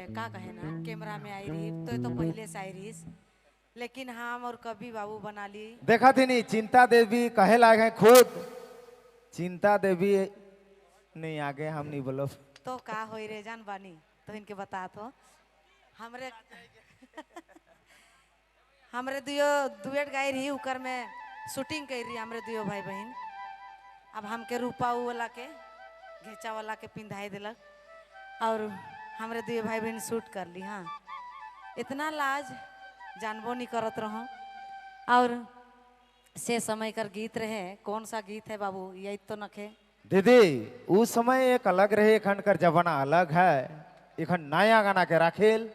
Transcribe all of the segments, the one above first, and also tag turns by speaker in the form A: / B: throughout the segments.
A: का कहे ना कैमरा में आई रही तो ये तो पहले से आई रही, लेकिन हम और कभी बाबू बना ली।
B: देखा थी नहीं चिंता देवी कहे लागे हैं खुद, चिंता देवी नहीं आगे हम नहीं बोलो
A: तो का होई रे जान बानी तो इनके बता तो हमरे हमरे दुयो दुएट गाई रही उकर में शूटिंग कर रही हमरे दुयो भाई बहन। अब हमके रूपा उ वाला के घेचा वाला के पिंधाई दिलक और हमरे दुयो भाई बहन शूट कर ली। हाँ इतना लाज जानबो नहीं करत रहो। और से समय कर गीत रहे, कौन सा गीत है बाबू यही तो नखे
B: दीदी। उस समय एक अलग रहे, एखन कर जमाना अलग है, एखन नया गाना के राखेल।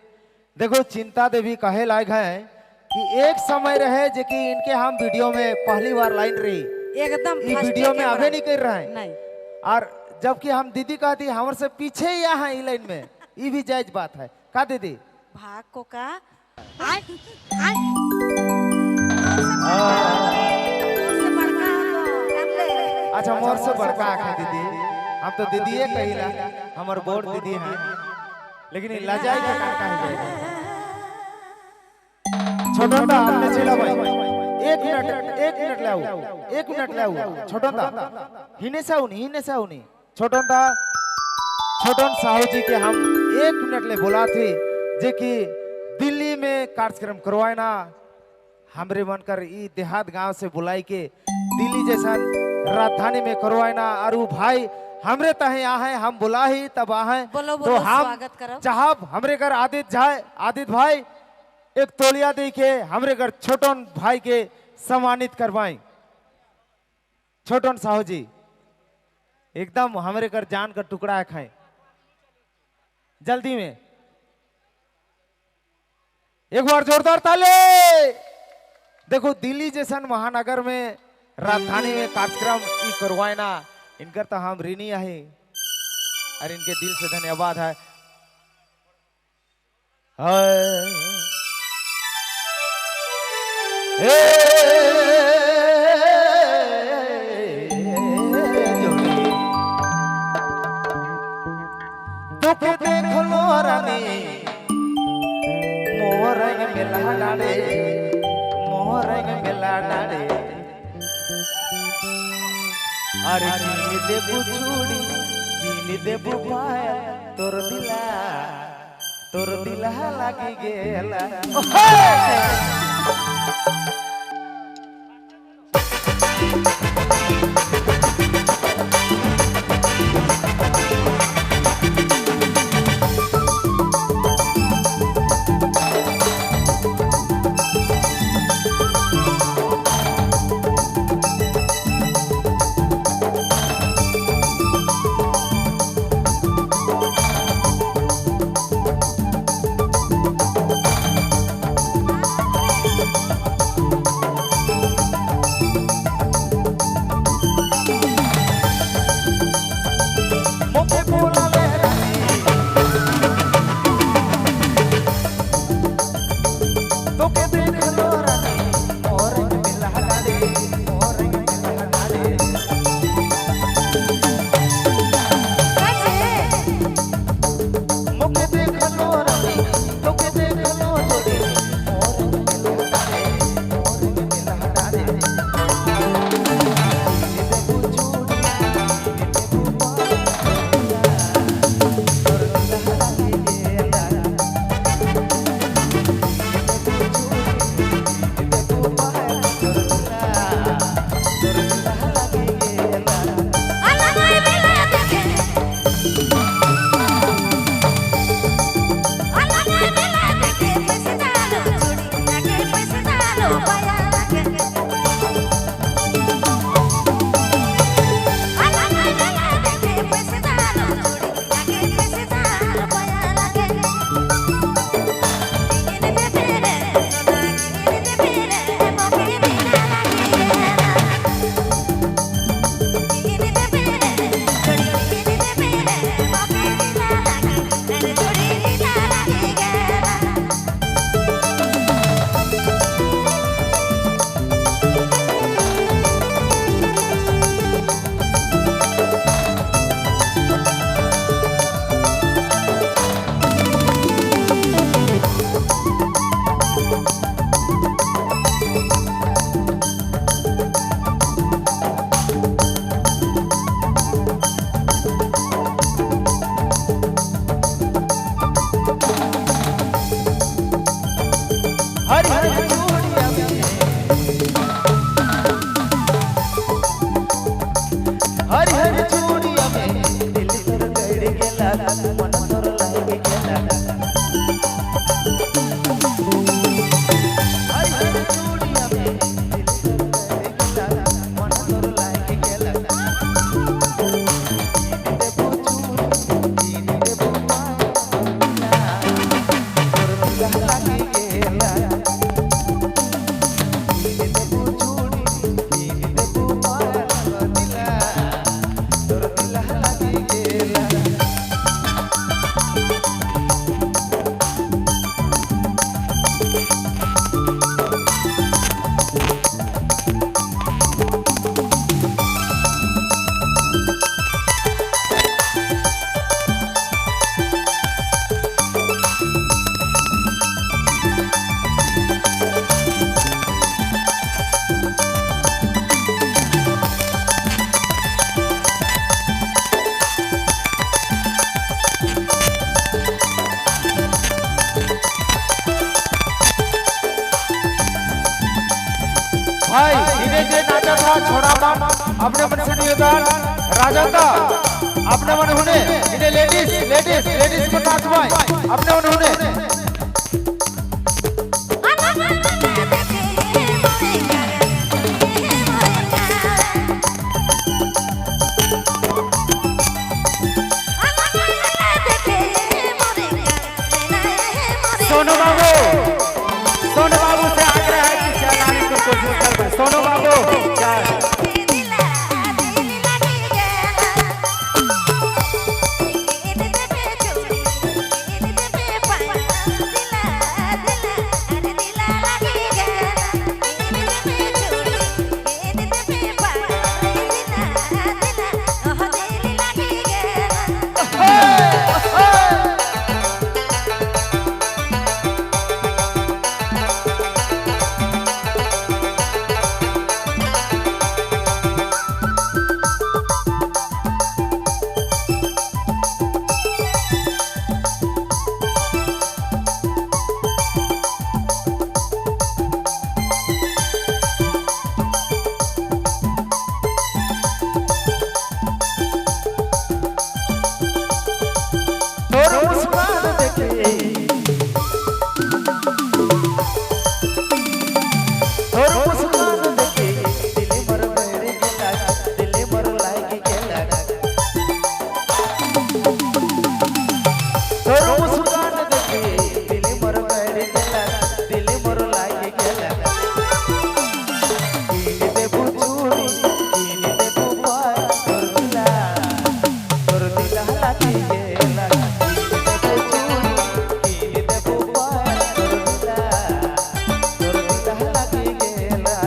B: देखो चिंता देवी कहे लायक है कि एक समय रहे जे कि इनके हम वीडियो में पहली बार लाइन रही
A: एकदम
B: ई
A: फर्स्ट
B: वीडियो में
A: कैमरा।
B: अबे नहीं कर रहे हैं
A: नहीं।
B: और जबकि हम दीदी कहती हमर से पीछे ही यहाँ ई लाइन में, ये भी जायज बात है का दीदी?
A: भाग को का
B: अच्छा मोर से बड़का आखे दीदी, हम तो दीदी कहिला, हमर बोर दीदी हैं, लेकिन ई लजाई के का कहे जाए। छोटन दा हमने चला भाई, एक मिनट एक मिनट लाओ, एक मिनट लाओ छोटन दा, हिने से आओ नहीं, हिने से आओ नहीं। छोटन दा, छोटन साहू जी के हम एक मिनट ले बोला थी जे कि दिल्ली में कार्यक्रम करवाए ना, हमरे मन कर ई देहात गांव से बुलाई के दिल्ली जैसा राजधानी में करवाए ना। और वो भाई हमरे तहे आहे, हम बुला ही तब आहे।
A: बोलो,
B: तो
A: बोलो,
B: हम
A: स्वागत करब।
B: चाहब हमरे घर आदित्य जाए, आदित्य भाई एक तोलिया दे के हमरे घर छोटन भाई के सम्मानित करवाए। छोटन साहू जी एकदम हमरे घर जान का टुकड़ा है, खाए जल्दी में एक बार जोरदार ताली। देखो दिल्ली जैसा महानगर में राजधानी में कार्यक्रम ई करवाए ना, इनकर तो हम ऋणी है और इनके दिल से धन्यवाद है। তোকে দেখলো রানী মোহরং মেলা ডাড়ে, মোহরং মেলা ডাড়ে, আরে কিনি দেবু চুড়ি কিনি দেবু পায়া, তোর দিলা তোর দিলা লাগি গেলা। मोके बोलावे रानी तोके देखलो रानी मोरंग मिला डाले, मोरंग मिला डाले। मोके देखलो रानी तोके देखलो जोड़ी, मोरंग मिला डाले, मोरंग मिला डाले। देबू चूड़ी देबू पायल, तोर दिला लागी गेला। देबू पायल, तोर दिला लागी गेला।
C: Thank you.
B: भाई इने जे नाचा था छोड़ा मन अपने मन से निवेदन राजन दा अपने मन हुने इने लेडीज लेडीज लेडीज को नाच भाई अपने मन हुने। सोनू बाबू, सोनू बाबू से आग्रह है कि चाय लाने की कोशिश कर। सोनू बाबू चाय। तोर मुस्कान देखे, तोर मुस्कान देखे दिल मर भर गेला, दिल मर लाग गेला। तोर मुस्कान देखे दिल मर भर गेला, दिल मर लाग गेला। किन देबू चूड़ी, किन देबू पाय, तोर दिला, तोर दिला लागी गेला। किन देबू चूड़ी, किन देबू पाय, तोर दिला, तोर दिला लागी गेला।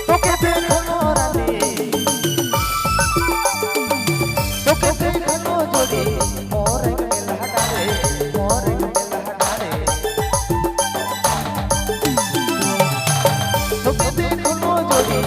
B: তোকে দেখলো রানী, তোকে দেখলো যদি মোর মেলা ডারে, মোর মেলা ডারে। তোকে দেখলো যদি